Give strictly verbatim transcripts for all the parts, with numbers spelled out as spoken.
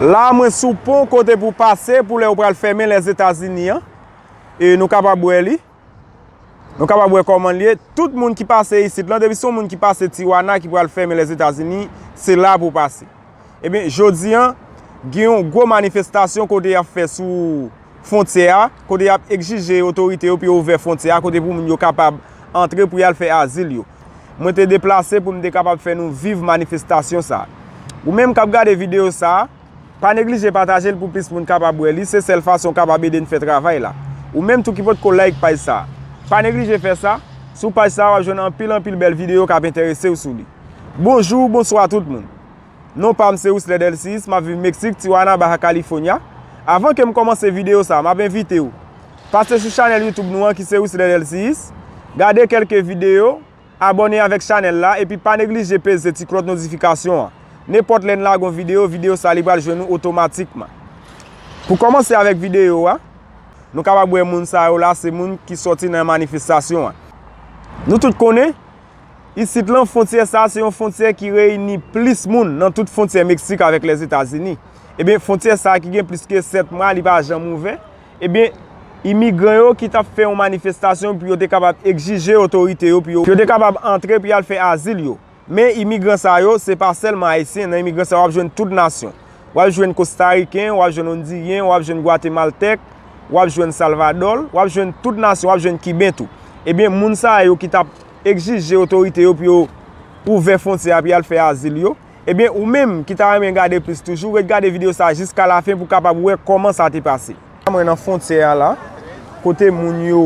La, mwen sou pon kote pou pase pou lè yo pral fèmen Lèzetazini an. E nou kapab wè li. Nou kapab wè kòman l ye. Tout moun ki pase isit lan, depi se yon moun ki pase Tijuana ki pral fèmen Lèzetazini, se la pou w pase. Ebyen, jodi an, gen yon gwo manifestasyon kote y ap fè sou fwontyè a, kote y ap egzije otorite yo pou yo ouvè fwontyè a, kote pou moun yo kapab antre pou y al fè azil yo. Mwen te deplase pou m te kapab fè nou viv manifestasyon sa a. Ou menm k ap gade videyo sa a, pa neglije pataje l pou plis moun kapab wè li, se sèl fason w kapab ede n fè travay la. Ou menm tou ki potko like paj sa a, pa neglije fè sa. Sou paj sa a, w ap jwenn anpil, anpil bèl videyo k ap enterese w sou li. Bonjou, bonswa tout moun. Non pa m se Wisler Delcius, m ap viv Meksik, Tijuana, Baja California. Avan ke m kòmanse videyo sa a, m ap envite w pase sou chanèl YouTube nou an ki se Wisler Delcius, gade kèlke videyo, abòne avèk chanèl la, epi pa neglije peze ti klòch notifikasyon an. Nenpòt lè n lage yon videyo, videyo sa a li pral jwenn ou otomatikman. Pou kòmanse avèk videyo a, nou kapab wè moun sa yo la, se moun ki sòti nan manifestasyon an. Nou tout konnen, isit lan, fwontyè sa a se yon fwontyè ki reyini plis moun nan tout fwontyè Meksik avèk Lèzetazini. Ebyen, fwontyè sa a ki gen plis ke sèt mwa, li pa janm ouvè. Ebyen, imigran yo ki t ap fè yon manifestasyon pou yo te kapab egzije otorite yo pou yo, pou yo te kapab antre pou y al fè azil yo. Men imigran sa yo, se pa sèlman ayisyen, nan imigran sa yo, w ap jwenn tout nasyon. W ap jwenn kostariken, w ap jwenn ondiryen, w ap jwenn gwatemaltèk, w ap jwenn salvadòl, w ap jwenn tout nasyon, w ap jwenn kiben tou. Ebyen, moun sa yo ki t ap egzije otorite yo pou yo ouvè fwontyè a pou y al fè azil yo, ebyen, ou menm ki ta renmen gade plis toujou, ret gade videyo sa a jiska lafen pou w kapab wè kòman sa te pase. Mwen nan fwontyè a la, kote moun yo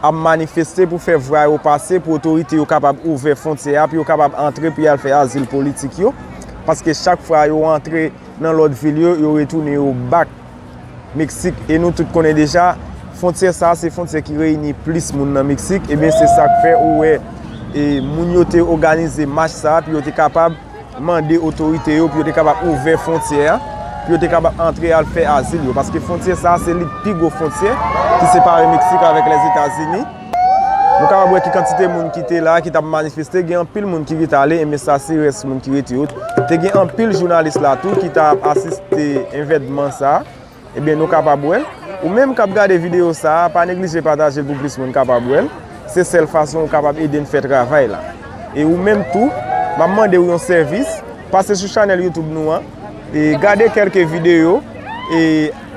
ap manifeste pou fè vwa yo pase, pou otorite yo kapab ouvè fwontyè a, pou yo kapab antre, pou y al fè azil politik yo. Paske chak fwa yo antre nan lòt vil yo, yo retounen yo back Meksik. E nou tout konnen deja, fwontyè sa a se fwontyè ki reyini plis moun nan Meksik. Ebyen, se sa k fè ou wè, e, moun yo te òganize mach sa a, pou yo te kapab mande otorite yo pou yo te kapab ouvè fwontyè a, pou yo te kapab antre al fè azil yo. Paske fwontyè sa a, se li pi gwo fwontyè ki separe Meksik avèk Lèzetazini. Nou kapab wè ki kantite moun ki te la, ki t ap manifeste. Gen anpil moun ki ret ale, men sa se rès moun ki rete yo. Te gen anpil jounalis la tou ki t ap asiste evènman sa a. Ebyen, nou kapab wè l. Ou menm k ap gade videyo sa a, pa neglije pataje l pou plis moun kapab wè l. Se sèl fason ou kapab ede n fè travay la. E ou menm tou, m ap mande w yon sèvis, pase sou chanèl YouTube nou an, e gade kèlke videyo, e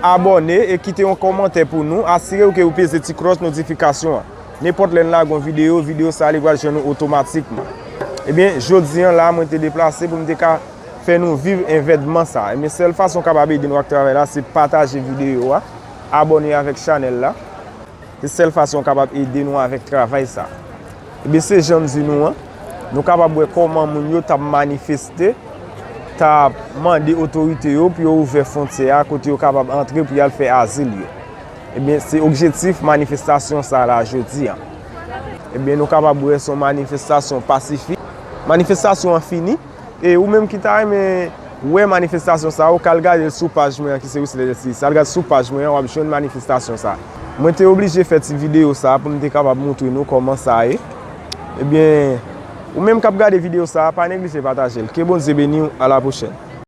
abòne, e kite yon kòmantè pou nou, asire w ke ou peze ti klòch notifikasyon an. Nenpòt lè n lage yon videyo, videyo sa a li pral jwenn ou otomatikman. Ebyen, jodi an la, mwen te deplase pou m te ka fè nou viv evènman sa a. Men sèl fason w kapab ede nou ak travay la, se pataje videyo a, abòne avèk chanèl la. Se sèl fason w kapab ede nou avèk travay sa a. Ebyen, se jan m di nou an, nou kapab wè kòman moun yo t ap manifeste, t ap mande otorite yo pou yo ouvè fwontyè a, kote yo kapab antre pou y al fè azil yo. Ebyen, se objektif manifestasyon sa a la jodi an. Ebyen, nou kapab wè se yon manifestasyon pasifik. Manifestasyon an fini. E ou menm ki ta renmen wè manifestasyon sa a, ou ka al gade l sou paj mwen an ki se Wisler Delcius. Al gade sou paj mwen an, w ap jwenn manifestasyon sa a. Mwen te oblije fè ti videyo sa a pou m te kapab montre nou kòman sa ye. Ebyen, ou menm k ap gade videyo sa a, pa neglije pataje l. Ke Bondye beni w. A la pwochèn.